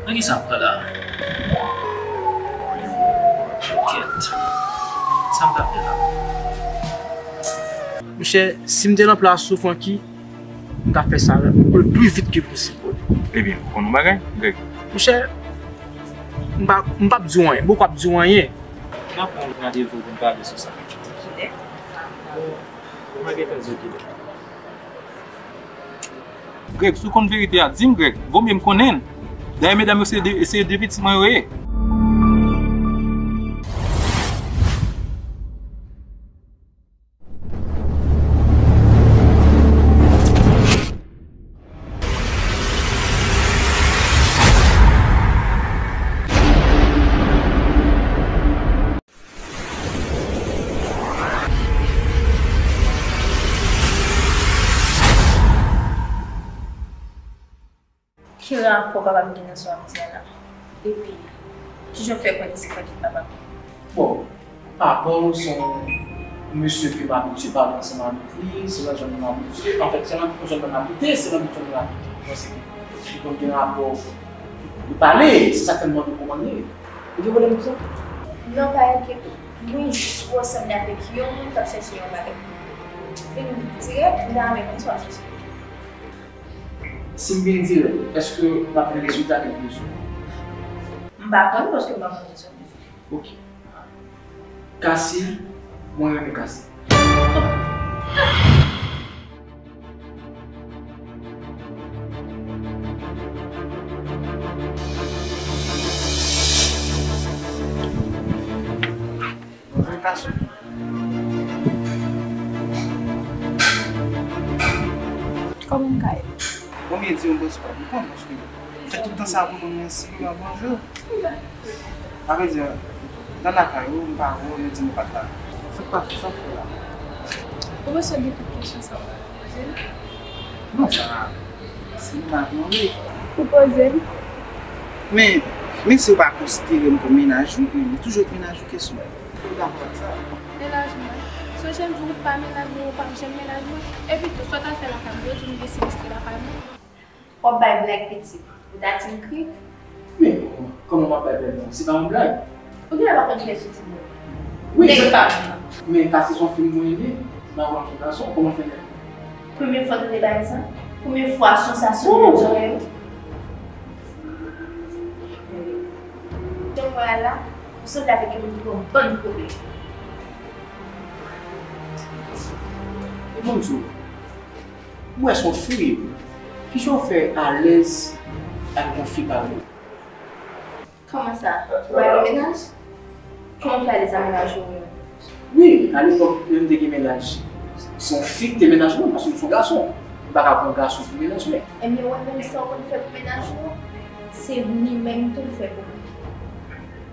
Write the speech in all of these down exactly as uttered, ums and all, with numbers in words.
Nan ki sa m pran la? Kèt. Sa m ka fè la? Monchè, si m te nan plas ou, Francky, m t ap fè sa le pli vit ke posib pou li. Ebyen, ou konn yon bagay, Greg? Monchè, m pa, m p ap di w anyen. Bon, m p ap di w anyen. M ap pran randevou pou n pale sou sa. Kilè? Mwen gentan di w kilè. Greg, si w konn verite a, di m, Greg. Vomye m konnen l. Dayè, medam yo, se de, se de pitit mwen yo ye. Ki rapò kapab gen nan sa w ap di a la? Epi, kijan w fè konnen se Francky papa m? Bon, papa w se yon mesye ke m abitye pale ansanm avèk li, se nan zòn nan m abitye. Anfèt, se nan zòn nan m abite, se nan zòn nan m abite. Mwen se ki, ki konn gen rapò, li pale, se sa k fè m mande w kòman l ye. Ou gen pwoblèm pou sa? Non, pa enkyete w. Mwen jis wè w sanble avèk yon moun k ap chèche yon bagay. Vin dirèk, m ta renmen konn sa w ap chèche. Si m vin dirèk, èske n ap gen rezilta ke nou bezwen? M pa konn, paske m pa konn rezon. Ok. Cassie, mwen renmen Cassie. Bonjou, Cassie. Kòman m ka ede? Bon, byen di yon bòs pa m konn, paske fè tout tan sa pou nou, mèsi, bonjou. A vrè di, nan lakay ou, m pa wè w, yo di m ou pa t la. Sa k pase, sa w fè la? Ou bezwen de tout kesyon sa w poze m? Non, sa, se m pa vle. Ou poze m. Men, men si w pa konsidere m kòm mennaj ou, men m toujou ret mennaj ou kesyon. Ou dakò ak sa? Mennaj mwen? Sonje m di w ou pa mennaj mwen, ou p ap janm mennaj mwen. Epi tou, sa w t al fè lakay mwen, yo di w m gen sinistre lakay mwen. W ap bay blag pitit. Ou ta di m krik. Men, kòman m ap bay blag non? Se pa yon blag. Ou genlè pa konn kiyès ou di blag. Wi, nèg pa vle. Men Cassie se yon fi m mwen renmen. M pa konn se yon gason. Kòman fè nèg? Premye fwa w tande bagay sa? Premye fwa son sa soti nan zòrèy ou? Jan m wè a la, ou sanble avèk yon moun ki gen yon bann pwoblèm. E ban m di w, m wè se yon fi w ye. Kijan w fè alèz ak yon fi parèy ou? Kòman sa? Ou pa gen mennaj? Kòman w fè alèz ak mennaj ou? Wi, alepòk, lè m te gen mennaj, se yon fi ki te mennaj mwen, paske m se yon gason. M pa ka pran gason pou mennaj mwen. Ebyen, wè menm sa w konn fè pou mennaj ou, se li menm tou l fè pou mwen.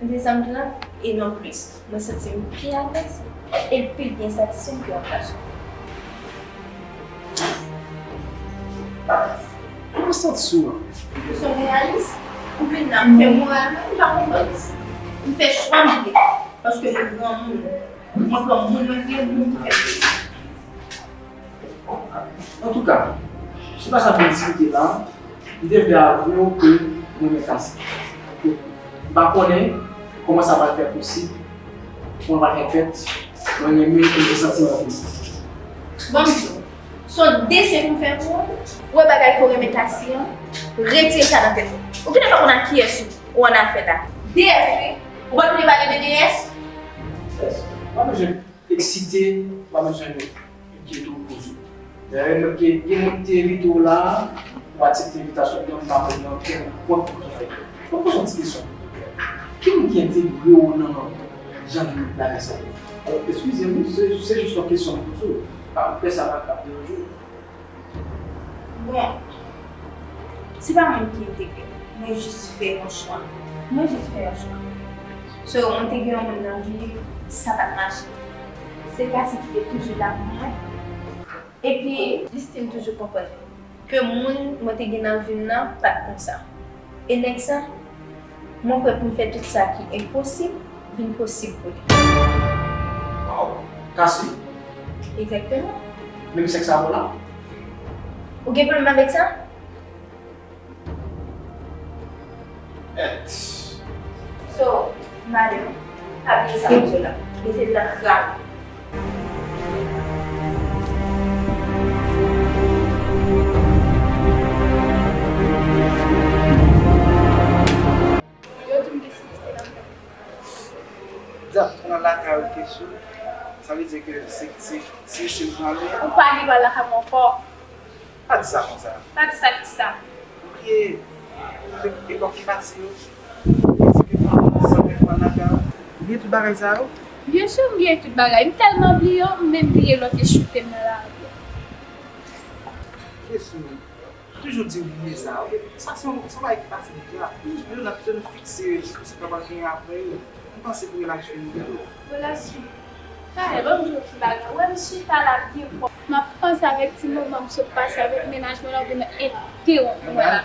Ou konprann sa m di w la? E non plis. Mwen santi m pi alèz e pi byen satisfè m ke yon gason. Kòman w santi w? Ou se yon reyalis? Ou vin la, m fè moral mwen, m pa konprann. M fè chwa m vle. Paske mwen granmoun. Mwen pran moun mwen vle, moun ki fè m plezi. Antouka, se pa sa m vin diskite la. M te vle avwe w ke mwen renmen Cassie. M pa konnen kòman sa pral fè posib, kòman pral fè fèt, mwen renmen e m gen santiman pou li. Bon, m di w, se yon desen pou m fè pou ou. Ou wè bagay ke w renmen Cassie an, retire sa nan tèt ou. Ou genlè pa konn ak kiyès ou, ou annafè la. Deyès wi, ou pa t vle pale de deyès? Deyès, pa bezwen eksite, pa bezwen enkyete w, poze w. Dayè, mwen te, gen moun ki te envite w la, ou aksepte envitasyon m nan, m pa konn nan kenpòt ki fè. Mwen poze w yon ti kesyon. Ki moun ki entegre w nan jan de bagay sa yo? Eskize m, se, se jis yon kesyon m poze w. Pa, m pè sa pa, pa deranje w. Bon, se pa mwen ki entegre m. Mwen jis fè yon chwa. Mwen jis fè yon chwa. So, mwen te gen yon moun nan vi m, sa pa t mache. Se Cassie ki te toujou la pou mwen. Epi, li still toujou konprann ke moun mwen te gen nan vi m nan pa t konsa. E nèg sa, mwen prè pou m fè tout sa ki enposib vin posib pou li. Waw! Cassie? Egzakteman. Menm sèks avè w la? Ou gen pwoblèm avèk sa? So, madanm, pa bliye sa m di w la. Mete l nan kran. Yo di m gen sinistre nan kay. Zak, ou nan lakay ou, Kesou. Sa vle di ke se, se, se, se m pran li. Ou pa gen dwa lakay mwen ankò. Pa di sa konsa. Pa di sa kisa? Ou bliye epòk ki pase yo? Ou bliye tout bagay sa yo? Byen si, m bliye tout bagay. M tèlman bliye yo, m menm bliye lè w te choute m nan lari a. Kesou, toujou di w bliye sa, oke? Sa se yon, se yon bagay ki pase deja. Toujou nou ap, nou fikse sou sa k ap genyen apre yo. M panse pou relasyon nou tou. Relasyon? Talè, ban m di w yon ti bagay. Ou wè m chita la byen pwòp. M ap panse avèk ti moman m sot pase avèk mennaj mwen la, ou vin entewonp mwen la.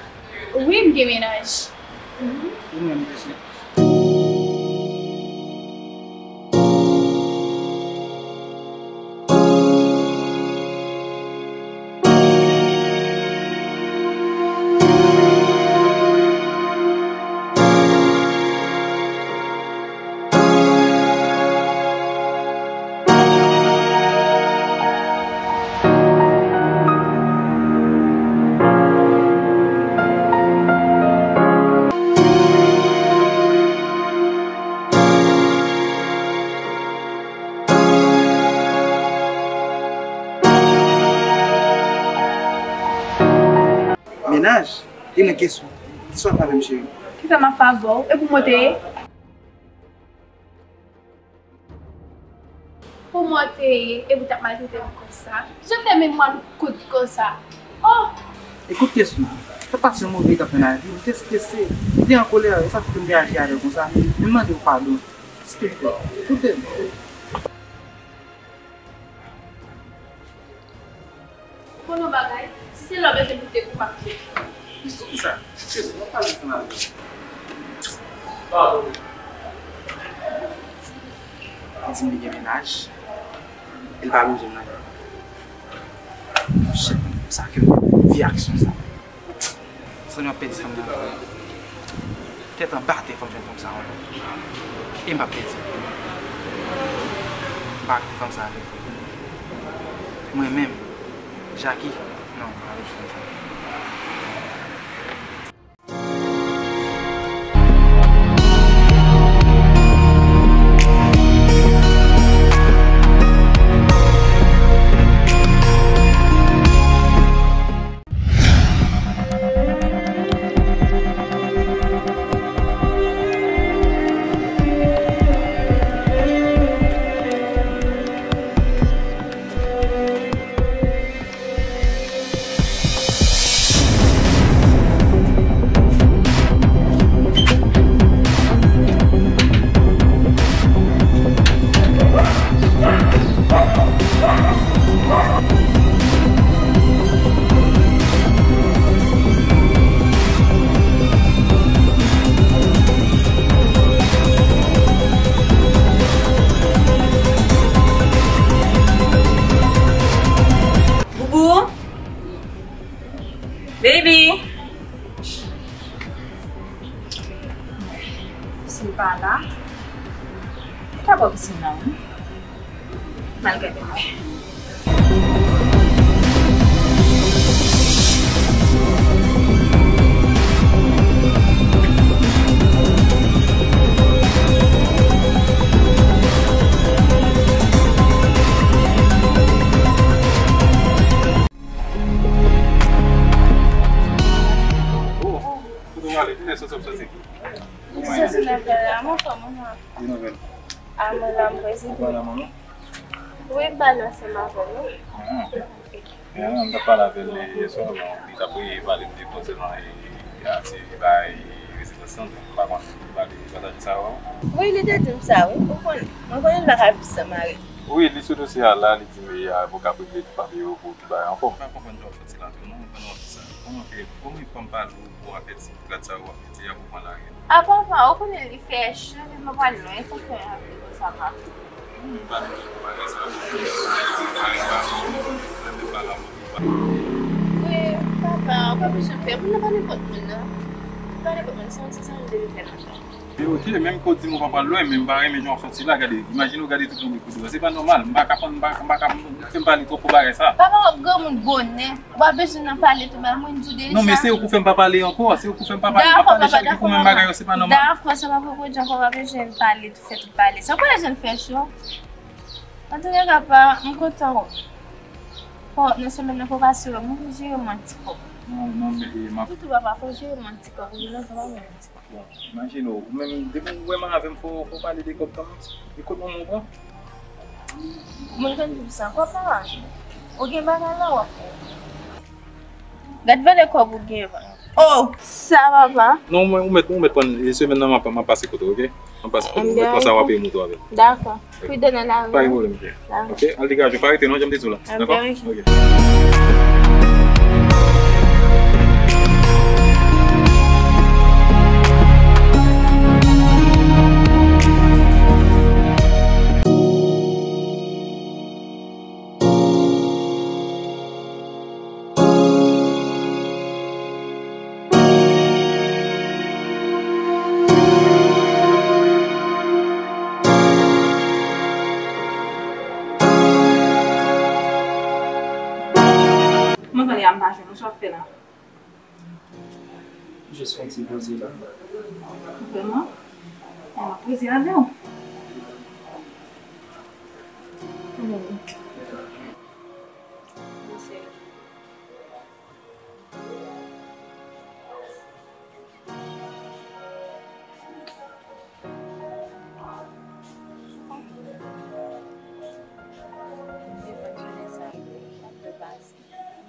Wi, m gen mennaj. Mhm. Ou menm, Kesou? Mennaj? E mwen, Kesou? Kesou ap pale m, cheri. Kisa m ap fè avè w? E pou mwen te ye? Pou mwen te ye? E pou w t ap maltrete m konsa? Jan fè memwa m kout konsa? Oh! Ekout, Kesou, sa pase yon move etap nan lavi m. M te strese, m te an kolè, e sa fè ke m te aji avè w konsa. Men m mande w padon. Silvouplè, koute m. Bon, yon bagay, si se lè w bezwen koute m, m ap koute. Poukisa? Kesou, w ap pale ansanm avè m. Li di m li gen mennaj, e l pa bezwen m nan. Shit, sa ke m vye aksyon sa. Sonny ap pèdi fanm nan ankò. Tèt anba tè fò m jwenn fanm sa ankò. E m p ap pèdi. M pa kite fanm sa ale. Mwen menm, Jackie, non, m pa pèdi fanm sa. Boubou? Baby! Si l pa la, li ka bò pisin nan, wi. M al gade mwen. Oh, kote w ale? Kilè sòs ap sòti? Sòs nan kay la, mwen fè mwen la. Ki nouvèl? A, mwen la, m prezante. Ou pa la, manman? Wi, m pa la ansanm avè w, non. Ah. Ah, m t ap pale avè l yè swa, bon, li t ap pale m de konsènan, e, e, ati, bay rezidans lan, m pa konn, li pale, li pataje sa avè w? Wi, li te di m sa, wi, ou konnen. Mwen konnen l pa ka viv san mari. Wi, li sou dosye a la, li di m, e, avoka prive li t ap regle tout papye yo pou tout bagay anfòm. M pa konprann jan w ap soti la tou, non, pandan w ap di sa. Kòman w fè, kòman yon fanm pale w pou w ap fè ti grad sa yo w ap mete a pou pran lari a? A, papa, ou konnen li fè cho, li pa pral lwen, sa fè yon ap di konsa, papa. Wi, papa, ou pa bezwen pè, moun nan pa nenpòt moun, non. Pale kot mwen, se yon ti zanmi m depi trè lontan. E oke, menm ke w di m ou pa pral lwen, men m pa renmen jan w soti la, gade, imajine w gade tout moun kote w. Se pa nòmal, m pa ka konn, m pa, m pa ka, m fè m pale twòp pou bagay sa. Papa, w ap granmoun bonè, w pa bezwen nan pale tou, ba mwen di w deja. Non, men se ou k fè m pa pale ankò, se ou k fè m pa pale, m ap pale chak jou pou menm bagay yo, se pa nòmal. Dakò, sa pa pou pwodui ankò, w pa bezwen pale tou, fè tout pale. Sa w pale jan l fè cho. Antouka, papa, m kontan w. Fò nan semèn nan fò w pase wè m, fò w jere m yon ti kòb. Non, non, men, e, m ap Toutou papa, fò w jere m yon ti kòb, ou gen lontan pa wè m yon ti kòb. Bon, imajine w, ou menm, depi w wè m avè m, fò, fò w pale de kòb kanmenm. E kot manman w pran? Moun konn di w sa, kòb papa. Ou gen bagay la w ap fè. Gad valè kòb ou gen, papa. Oh, sa papa. Non, mwen, ou mèt, ou mèt pran, e, semèn nan, m ap, m ap pase kote w, oke? M ap pase kote w, ou mèt pran sa w ap peye moto avè m. Dakò. Pride nan lari. Pa gen pwoblèm, cheri. Dakò. Oke, al degaje w, pa rete non, jan m te di w la. Dakò? Oke. Mwen pale a, m pa jwenn ou, sa w ap fè la? Jis yon ti poze la. Vrèman? M ap poze avè w. Kòman w ye? Mwen serye.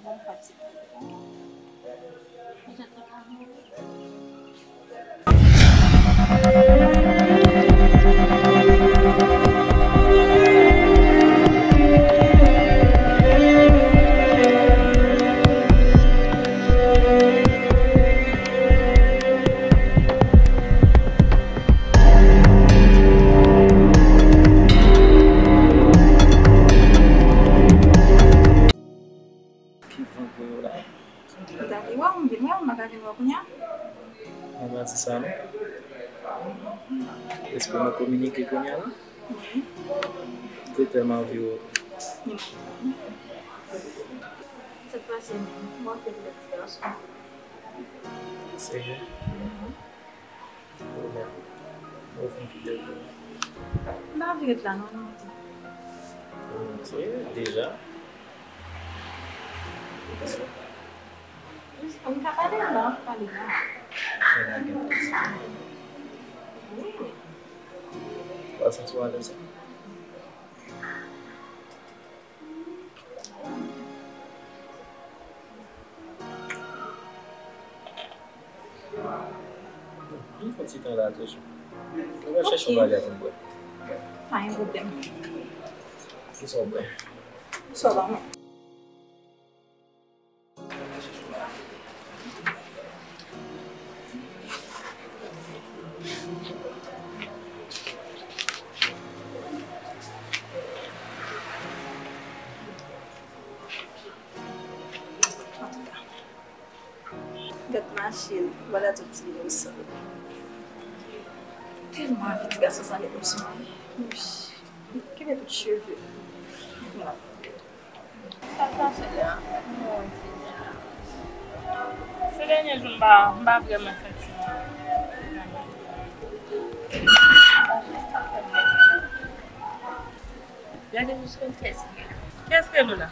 Mwen fatige. Ki van pou yo la? Ou ta vle wè m, vin wè m, m pa ka vin wè w kounye a? Mwen pa di sa non. Èske nou kominike kounye a la? Wi. M te tèlman anvi wè w. Sèt pase menm, mwen fè lòt ti gason. Serye? Mhm. Ou mèt. Ou fin kite l pou mwen. M pa anvi ret la non, non. Ou monte deja. Jis pou m ka pale la, pale la. Mwen la gen plis. Wi. Ou pa santi w alèz? M fè ti tan la toujou. Mwen va chèche yon bagay pou m bwè. Pa gen pwoblèm. Kisa w bwè? Kisa w ba mwen? Gad machin, vwala tout ti moun sòl. Tèlman anvi ti gason sa met m sou mwen. Wouch, li kenbe tout cheve. Sa k pase la? Mon Dye. Se dènye jou m pa, m pa vrèman santi mwen. Gade jis konn kiyès ki rele. Kiyès ki rele w la?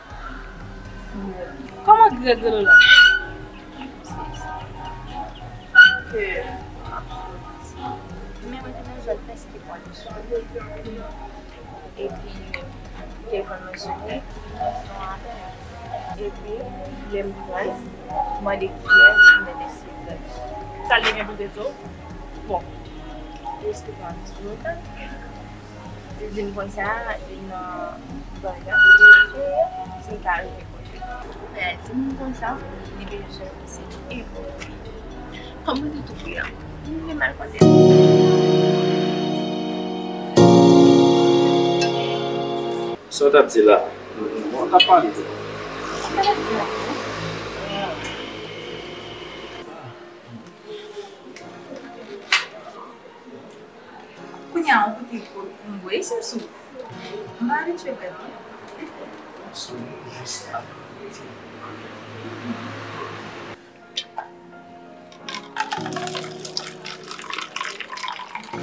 Kòman Greg rele w la? Ke, men mwen te nan zòn fèstival. Epi, m te konn mansyone, yon apèl. Epi, lè m pran l, m mande kiyès, m mete Silvè. Sa l te gen pou l te di w? Bon, li esplike m ap di lontan. Li di m konsa, li nan bagay, si m ka rive kote l. Men di m konsa, li bezwen se evo. Kòm mwen te tou pre a, m vin mal kote l. Sa w t ap di la? Bon, w t ap pale tou. Sa w t ap di la? An, koute pou m bwè, isi m sou. M pa abitye bwè, non. M sou, jis ap.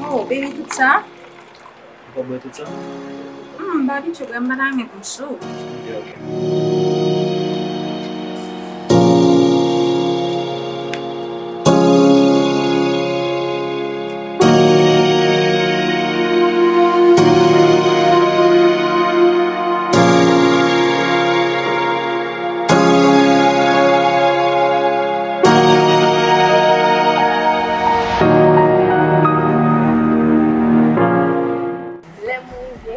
Oh, baby, tout sa? Ou pa bwè tout sa? Hmm, m pa abitye bwè, m pa ta renmen pou m sou. Ok, ok. Lè m rive,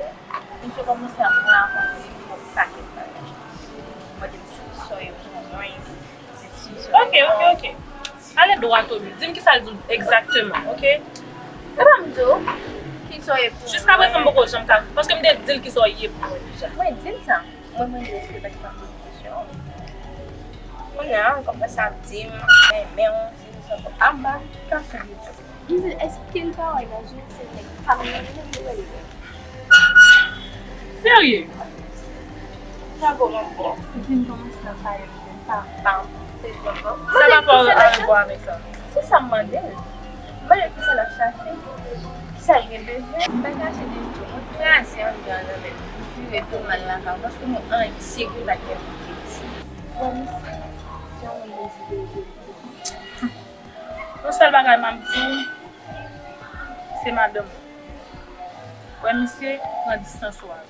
misye kòmanse ap rakonte m yon pakèt bagay. Mande m si m sòye pou mwen, si m sòye. Ok, ok, ok. Ale dwat o bi. Di m kisa l di w egzakteman, ok? Epa m di w ki sòye pou mwen. Jiska prezan m poko janm ka, paske m te di l kisa w ye pou mwen deja. Mwen di l sa. Mwen, mwen, li respekte pa ki pa poze kesyon. Kounye a, li kòmanse ap di m, renmen w, si nou sòt anba, ka fè li di. M di l, èske l pa wè nan je w se nèg pa m nan li menm li wè li menm? Serye? Sa bon, mwen bon. Li vin kòmanse nan pale m de papa m, se jòb mwen. Sa pa pa an rapò avèk sa. Se sa m mande l. Mwen, kisa l ap chache? Kisa l gen bezwen? M pa chache de tou. Mwen kraze anndan nan men l. M vire tou m al lakay mwen paske mwen anyen serye pa t gen pou m te di. Wè misye, se yon moun mwen di verite. Yon sèl bagay m ap di w, se madanm ou. Wè misye, pran distans ou avè l.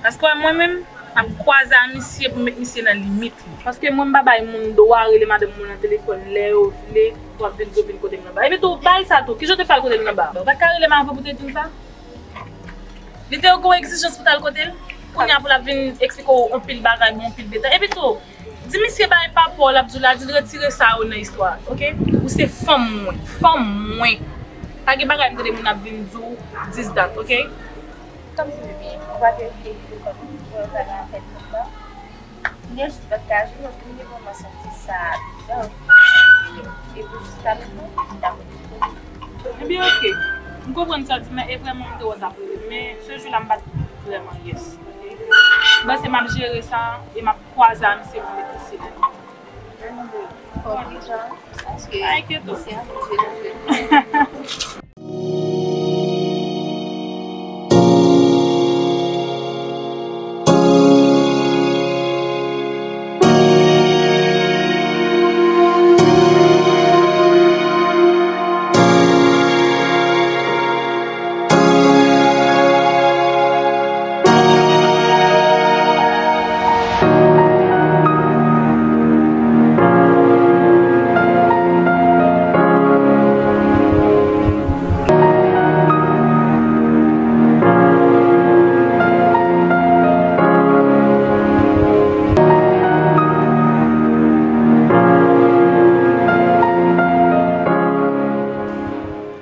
Paske wè mwen menm, m ap kwaze a misye pou m met misye nan limit li. Paske mwen m pa bay moun dwa rele madanm mwen nan telefòn lè yo vle, pou ap vin di yo vin kote m nan ba. Epi tou, ba l sa tou, kijan w te fè al kote l nan ba? Ou pa t ka rele m avan pou te di m sa? Li te gen yon egzijans pou t al kote l? Kounye a pou l ap vin eksplike w yon pil bagay, yon pil detay. Epi tou, di misye bay papa w, l ap di w la, di l retire sa yo nan istwa a, ok? Ou se fanm mwen, fanm mwen. Pa gen bagay m tande moun ap vin di w, this, that, ok? Kòmsi bebe, ou pa te vle telefòn pou w pale avèk moun nan? Mwen jis pa t ka jwe paske m te vrèman santi sa bizarre. Epi jiska mentnan, li pa konn kote. Ebyen, ok. M konprann sa w di, men e vrèman m te wè w t ap rele m. Men se jou la m pa t vrèman yes. M panse m ap jere sa e m ap kwaze a misye pou m met misye dèyè. Fò w pridan, paske misye ap jwe nan jwe.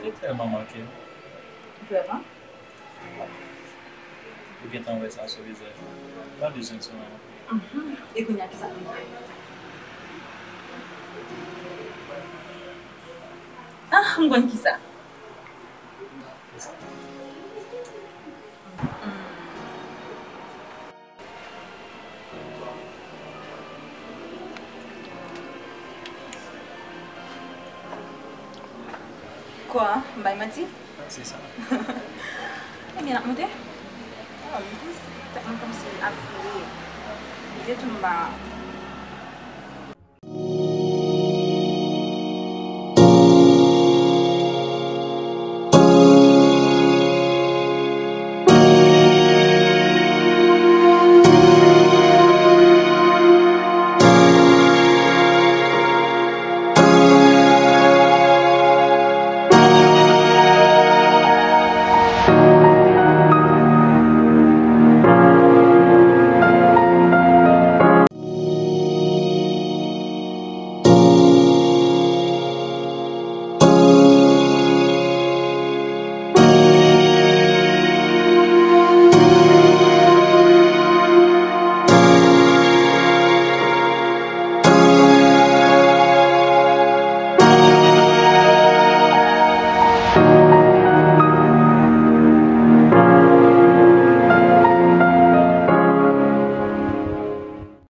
Te tèlman manke m. Vrèman? Ou gentan wè sa sou vizaj mwen. M pa bezwen di w anyen. Mhm. E kounye a, kisa pou m fè? Ah, m konn kisa. Kisa? Mhm. Kwa? M bay manti? Se sa. Ebyen, n ap monte? Ah, m di, tèt mwen kòmsi ap vire. M di tou m pa,